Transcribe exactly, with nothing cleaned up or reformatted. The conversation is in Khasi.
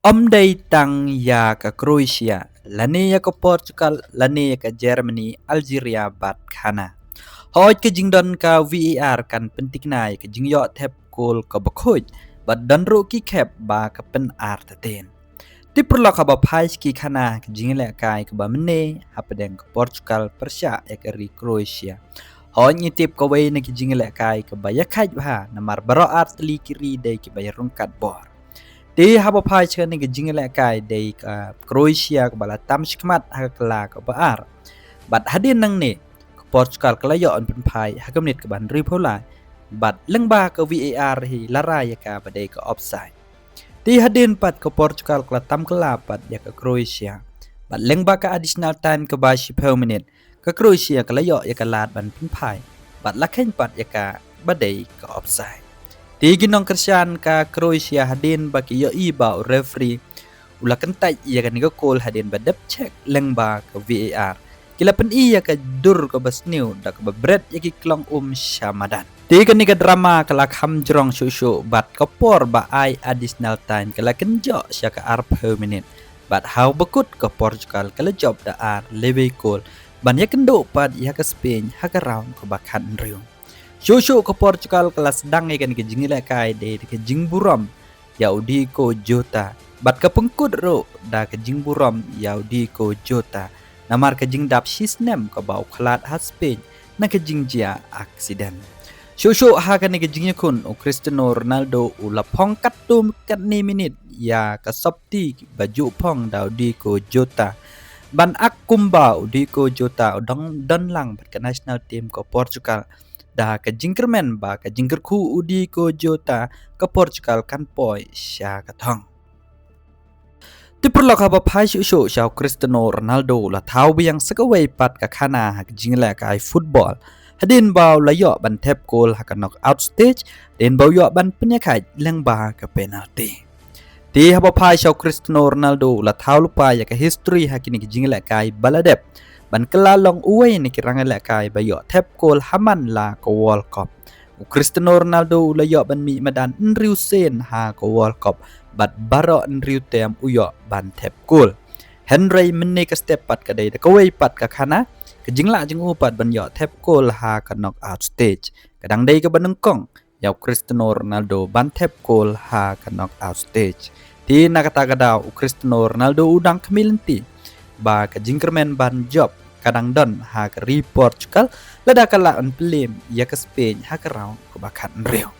Ym dei tang ïa ka Croatia, lane ïa ka Portugal, lane ïa ka Germany, Algeria bad Ghana. Hooid, ka jingdon ka V A R kan pyntikna ïa ka jingïoh thep kol kaba khuid, bad don ruh ki khep ba ka pyn-ar taten. Te paralok, haba phai sha ki khana ka jingïalehkai kaba mynne hapdeng ka Portugal pyrshah ïa ka ri Croatia, hooid, ngi tip kawei na ki jingïalehkai kaba ïakhaid bha, namar baroh ar tylli ki ri dei kiba ïarung katbor. Te haba phai sha kane ka jingïalehkai, dei ka Croatia kaba la tam shakhmat ha ka kylla kaba ar. Bad hadien nangne, ka Portugal ka la ïoh ban pynphai ha ka minit kaba hynriewphew lai, bad lyngba ka V A R hi la rai ïa ka ba dei ka offside. Te hadien pat ka Portugal ka la tam kylla pat ïa ka Croatia, bad lyngba ka additional time kaba shiphew minit, ka Croatia ka la ïoh ïa ka lad ban pynphai, bad la kheiñ pat ïa ka ba dei ka offside. Te ki nongkyrshan ka Croatia, hadien ba ki ïohi ba u referee u la kyntait ïa kane ka kol hadien ba dep check lyngba ka V A R, ki la pyni ïa ka dur kaba sniew da kaba bret ïa ki khlong um sha madan. Te kane ka drama ka la kham jrong shuh shuh, bad ka por ba ai additional time ka la kynjoh sha ka arphew minit, bad ha kaba kut ka Portugal ka la jop da ar lewei kol ban ïakynduh pat ïa ka Spain ha ka round kaba khathynriew. Shuh shuh ka Portugal ka la sdang ïa kane ka jingïalehkai da ka jingburom ïa u Diogo Jota, bad ka pynkut ruh da ka jingburom ïa u Diogo Jota namar ka jingdap shisnem kaba u khlad ha Spain na ka jingjia aksiden. Shuh shuh ha kane ka jingïakhun, u Cristiano Ronaldo u la phong katto katne minit ïa ka sopti ba ju phong da u Diogo Jota, ban ak kumba u Diogo Jota u dang don lang bad ka national team ka Portugal. Da ka jingkyrmen ba ka jingkyrkhu u Diogo Jota, ka Portugal kan poi sha ka thong. Te paralok, haba phai shuh shuh sha u Cristiano Ronaldo, u la thaw biang sa kawei pat ka khana ha ka jingïalehkai football, hadien ba u la ïoh ban thep kol ha ka knockout stage, hadien ba u ïoh ban pynïakhaid lyngba ka penalty. Te haba phai sha u Cristiano Ronaldo, u la thaw lypa ïa ka history ha kine ki jingïalehkai ba la dep, ban kylla long uwei na ki rangïalehkai ba ïoh thep kol ha man la ka World Cup. U Cristiano Ronaldo u la ïoh ban mih madan hynriew sien ha ka World Cup, bad baroh hynriew term u ïoh ban thep kol. Hynrei mynne ka step pat ka dei da kawei pat ka khana, ka jinglah jong u pat ban ïoh thep kol ha ka knockout stage, ka dang dei kaba nyngkong ïa u Cristiano Ronaldo ban thep kol ha ka knockout stage. Te na kata ka daw u Cristiano Ronaldo u dang khmih lynti ba ka jingkyrmen ban jop ka dang don ha ka ri Portugal, lada ka lah ban pynlem ïa ka Spain ha ka round kaba khathynriew.